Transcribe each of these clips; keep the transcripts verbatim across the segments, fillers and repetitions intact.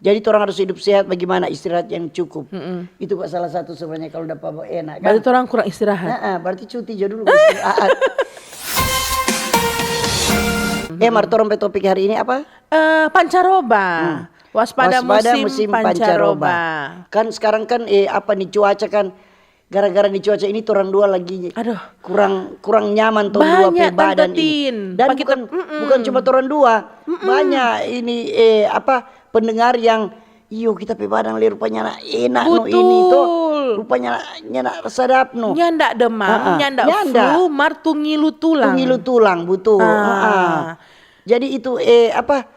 Jadi torang harus hidup sehat, bagaimana istirahat yang cukup. Itu kok salah satu sebenarnya kalau dapa enak kan. Berarti torang kurang istirahat. Nah, berarti cuti jo dulu istirahat. Eh, mar torang pe topik hari ini apa? Eh, pancaroba. Waspada, Waspada musim, musim pancaroba. Kan sekarang kan eh apa nih cuaca kan gara-gara nih cuaca ini torang dua lagi Aduh. kurang kurang nyaman tong dua pe Banyak, badan Tante Tin. ini. Dan Pak, kita- bukan bukan cuma torang dua, banyak ini eh apa pendengar yang iyo kita pe badan le rupanya na enak no ini to. Betul. Rupanya na- nyana sadap no. Nyanda demam, Ah, ah. nyanda, Nyanda. Flu, mar tu ngilu tulang. Tu ngilu tulang betul. Ah. Ah, ah. Jadi itu eh apa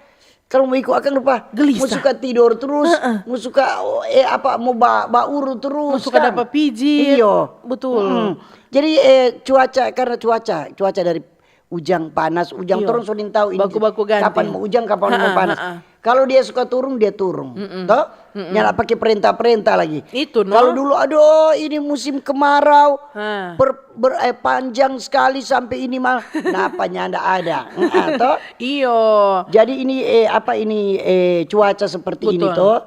kalau mau iko akang rupa Gelisah. Mau suka tidur terus, mau suka oh, eh apa mau ba bauru terus. Mau suka kan? Dapa pijit. Iyo. Betul. Mm. Jadi eh cuaca karena cuaca, cuaca dari ujang panas, ujang Iyo. Torang so nin tahu ini Baku-baku ganti. Kapan mau ujang, kapan mau Ha-ha, panas. Ha-ha. Kalau dia suka turun, dia turun. Toh? Nyanda pakai perintah-perintah lagi. Itu, no. Kalau dulu aduh ini musim kemarau. Ha. Per, ber, eh, panjang sekali sampai ini mah. Napa nyanda ada. Heeh, toh? Iyo. Jadi ini eh apa ini eh cuaca seperti ini Betul. toh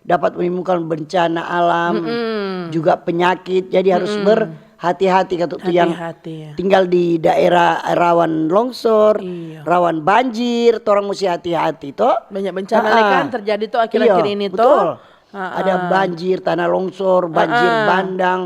dapat menimbulkan bencana alam, juga penyakit. Jadi harus berhati-hati kata tu yang Hati-hati, ya. Tinggal di daerah rawan longsor, Iya. Rawan banjir, torang mesti hati-hati toh. Banyak bencana Ah, le ah. Kan terjadi tuh akhir-akhir Iya, ini betul. Toh. Ah, Ada ah. banjir, tanah longsor, banjir Ah, ah. bandang,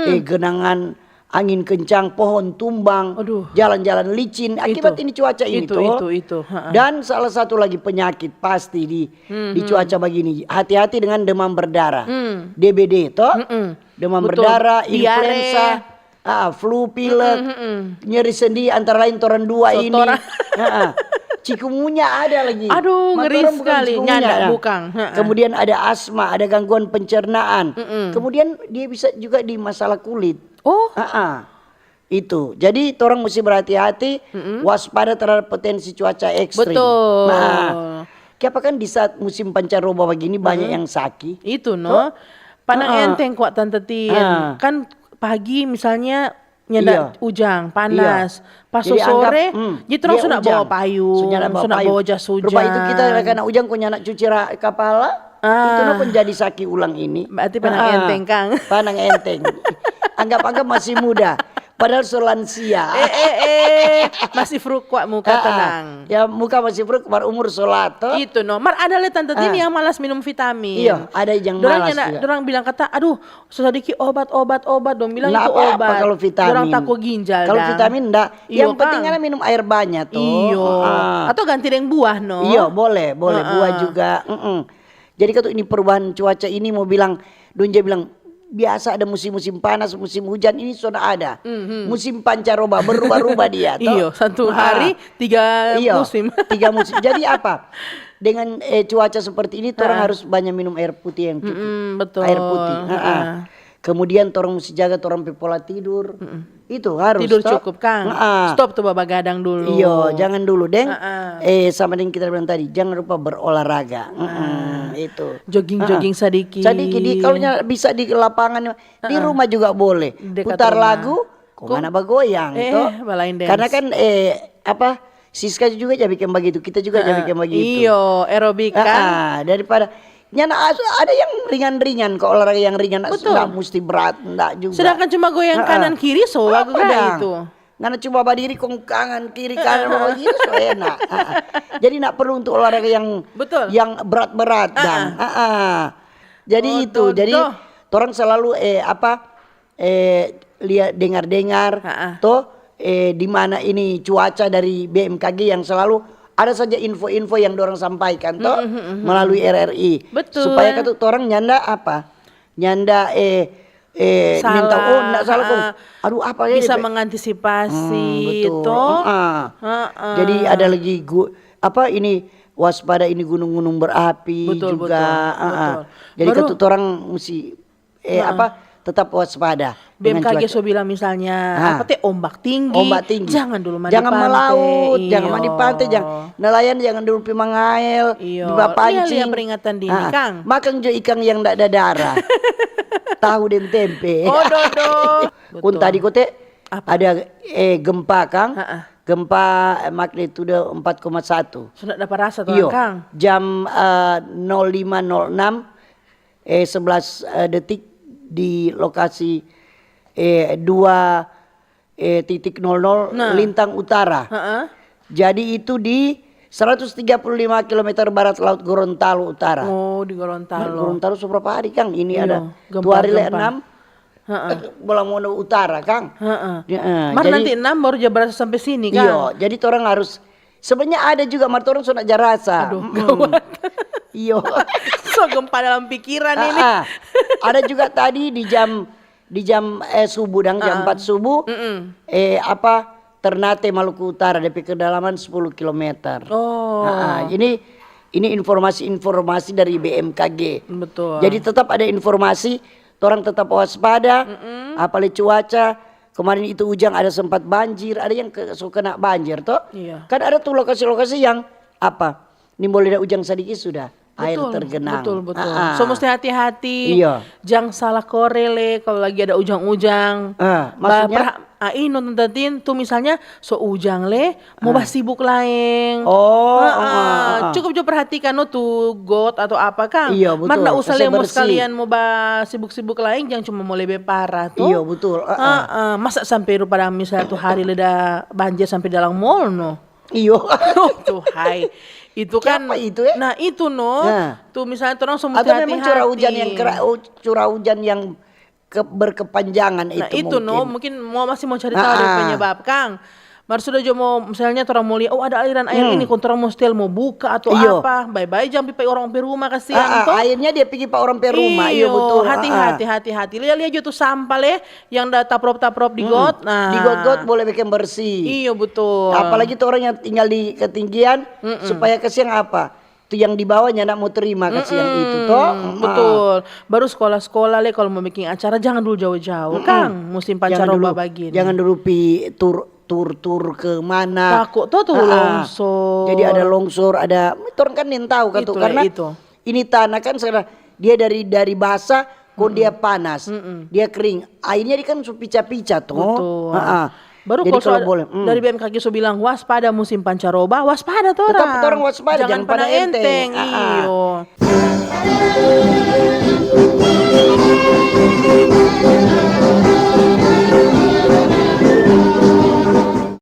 eh genangan, angin kencang, pohon tumbang, Aduh. jalan-jalan licin. Akibat Itu. Ini cuaca ini Itu, toh. itu, itu. Ha-ha. Dan salah satu lagi penyakit pasti di di cuaca begini. Hati-hati dengan demam berdarah. Hmm. D B D toh. Mm-mm. Demam Betul. Berdarah, Diare. Influenza, ah, flu pilek, nyeri sendi antara lain torang dua ini. Sotora. Ah, ah. Cikumunya ada lagi. Aduh, Ma ngeri torang bukan sekali. Cikumunya, Nyanda, ya. Bukan. Ha-ha. Kemudian ada asma, ada gangguan pencernaan. Kemudian dia bisa juga di masalah kulit. Oh. Ah, ah. Itu. Jadi torang mesti berhati-hati, waspada terhadap potensi cuaca ekstrim. Betul. Nah, kiapa kan di saat musim pancaroba begini banyak yang saki? Itu no. Panang Ah. enteng kwa Tante Tin. Ah. Kan pagi misalnya nyanda Iya. ujang, panas. Pas Jadi sore, anggap, hmm, jadi torang dia sudah ujang. bawa payung, Sudah bawa sudah payung. Bawa jas hujan. Rupa itu kita karena ujang kok nyanda cuci ra- kepala, Ah. itu no pun jadi saki ulang ini. Berarti panang Ah, enteng, Kang. Panang enteng. Anggap-anggap masih muda. Padahal so lansia. Eh, eh, eh, masih fruk kwa muka Ah, ah. tenang. Ya muka masih fruk, mar umur so lato. Itu no. Mar ada le Tante Tin Ah. Yang malas minum vitamin. Iya, ada yang Dorang malas nyanda- juga. Dorang bilang kata, aduh, so sadiki obat, obat, obat. Dong bilang Nggak itu apa-apa obat. Kalau vitamin. Dorang tako ginjal Kalau dang. Vitamin ndak. Iyo, Yang penting Kang. Kan minum air banyak tuh. Iyo. Ah. Atau ganti deng buah no. Iyo, boleh, boleh buah Heeh. Juga. Mm-mm. Jadi kata ini perubahan cuaca ini mau bilang, Donja bilang biasa ada musim-musim panas, musim hujan, ini sudah ada. Musim pancaroba berubah-ubah dia. Toh? Iyo, satu Ah. Hari tiga Iyo, musim. Tiga musim. Jadi apa? Dengan eh, cuaca seperti ini, orang harus banyak minum air putih yang cukup. Mm, betul. Air putih. Heeh. Heeh. Kemudian orang mesti jaga orang pe pola tidur. Itu harus. Tidur Toh? Cukup, Kang. Heeh. Stop tu babagadang dulu. Iyo, jangan dulu, Deng. Heeh. Eh, sama dengan kita bilang tadi, jangan lupa berolahraga. Mm-mm, itu. Jogging-jogging sadiki. Sadiki di kalau nya- bisa di lapangan, di rumah juga boleh. Dekat Putar rumah. Lagu, kong ngana bagoyang, Eh, toh. balain dance. Karena kan eh apa Siska juga jadi bikin begitu, kita juga jadi bikin begitu. Iyo, aerobik kan. Ah, daripada nyana asu- ada yang ringan-ringan kok, olahraga yang ringan, Betul. Nggak mesti berat, nggak juga. Sedangkan cuma goyang Ah, kanan ah. kiri so Apa bagus kan dang? Itu. Ngana cuma badiri kong kanan kiri kanan bawa gitu so enak. Ah, ah. Jadi nggak perlu untuk olahraga yang Betul. yang berat-berat Ah, dang. Ah, ah. Jadi Oh, itu, tuh, jadi tuh. Orang selalu eh apa eh lihat dengar-dengar Ah, ah. Toh eh di mana ini cuaca dari B M K G yang selalu ada saja info-info yang dorang sampaikan toh melalui R R I. Betul. Supaya kata orang nyanda apa? Nyanda eh eh Salah, minta oh ndak salah kong. ah, Aduh apa ya Bisa dia pe- mengantisipasi Hmm, betul. toh. Ah. Heeh. Jadi ada lagi gu- apa ini waspada ini gunung-gunung berapi Betul, juga. betul, Ah, ah. betul. Jadi Baru- kata orang mesti eh apa tetap waspada dengan B M K G cuaca. so bilang misalnya Ah. apa teh ombak tinggi, Ombak tinggi. Jangan dulu mandi Jangan pantai. Melaut, jangan Iyo. Mandi pantai, jangan nelayan, jangan dulu pi mangael, Iyo. Di pancing. Lia-lia peringatan dini, Kang. Makan jo ikang yang ndak ada darah. Tahu deng tempe. Oh dodo. Kun tadi kote Apa? Ada eh gempa kang. Ha-ha. Gempa, eh, magnitudo empat koma satu. So ndak dapa rasa torang, Iyo, Kang? Jam, eh, nol lima nol enam, eh, sebelas, eh, detik di lokasi, eh, dua, eh, titik nol nol Nah. Lintang Utara. Heeh. Jadi itu di seratus tiga puluh lima kilometer barat laut Gorontalo Utara. Oh, di Gorontalo. Gorontalo so berapa hari, Kang? Ini Iyo, ada gempa, dua hari le gempa. enam, Heeh. Bolamono Utara, Kang. Heeh. Heeh, Mar jadi nanti enam baru ja berasa sampe sini, Kang. Iyo, jadi torang harus, sebenarnya ada juga, mar torang so ndak ja rasa. Aduh, Mm-mm. gawat. Iyo. So gempa dalam pikiran ini. Ah, ah. Ada juga tadi di jam, di jam, eh, subuh dang, jam Ah. empat subuh, Mm-mm. eh, apa, Ternate Maluku Utara, depe kedalaman sepuluh kilometer. Oh. Ah, ah. Ini, ini informasi-informasi dari B M K G. Betul. Jadi tetap ada informasi, torang tetap waspada, Mm-mm. apalagi cuaca. Kemarin itu Ujang ada sempat banjir, ada yang ke, so kena banjir, toh? Iya. Kan ada tuh lokasi-lokasi yang apa? Nimbole da ujang sadiki sudah, aer Betul, tergenang. betul, betul. Ah, ah. So, musti hati-hati. Iya. Jang salah kore le, kalu lagi ada ujang-ujang. Ah, Ba-, maksudnya? perha-, ah, ih, nonton tatin, tu misalnya, so ujang le, mo Ah. basibuk laeng. Oh, Ah, ah, ah, ah, ah. Cukup jo perhatikan no tu got atau apa, Kang. Iya, Mar betul. nda usah Kasih le mo bersih. sekalian mo basibuk-sibuk laeng, jang cuma mo lebe parah, to. Iya, betul. Ah, ah. Ah, ah. Masa sampe rupa dang misalnya tu hari le da banjir sampe dalam mall, no. Iyo. Tuhai. Itu kan Kiapa itu, eh? Nah, itu no. Nah. Tu misalnya torang so musti Atau memang curah hujan yang hati-hati. kera-, oh, curah hujan yang ke-, berkepanjangan Nah, itu itu no, mungkin. mungkin mo, masih mo cari tahu dia Ah, ah. penyebab, Kang. Mar sudah jo mo, misalnya torang mo lia, "Oh, ada aliran air Hmm. ini," kong torang mo setel, mo buka atau Iyo. apa, bae-bae jang pi pa orang pe rumah, kasiang Ah, ah, to. akhirnya dia pigi pa orang pe rumah. Iyo, Iyo, betul. Ah, hati-hati, ah. hati-hati. Lia-lia jo tu sampah le, yang da taprop-taprop di Mm-mm. got. Nah. Di got-got boleh bikin bersih. Iyo, betul. Apalagi tu orang yang tinggal di ketinggian, Mm-mm. supaya kasiang apa? Tu yang di bawah nyanda mo terima kasiang Mm-mm, itu, to? Mm-mm. betul. Baru sekolah-sekolah le, kalu mo biking acara, jangan dulu jauh-jauh, Mm-mm. Kang. Musim Jangan pancaroba dulu, bagini. jangan dulu pi tur, tur, tur ke mana. Tako to tu Ah, ah. longsor. Jadi ada longsor, ada, torang kan nintau kan tu, Itulah karena itu. ini tanah kan sudah, dia dari, dari basah, kong dia Mm-mm. panas, Mm-mm. dia kering. Airnya dia kan su pica-pica to. Betul. Ah, ah. Baru Jadi kalau so kalau ada boleh, mm. dari B M K G so bilang waspada musim pancaroba, waspada to Tetap orang. torang waspada, Jangan jangan pada pada enteng. enteng, Ah, ah. iyo.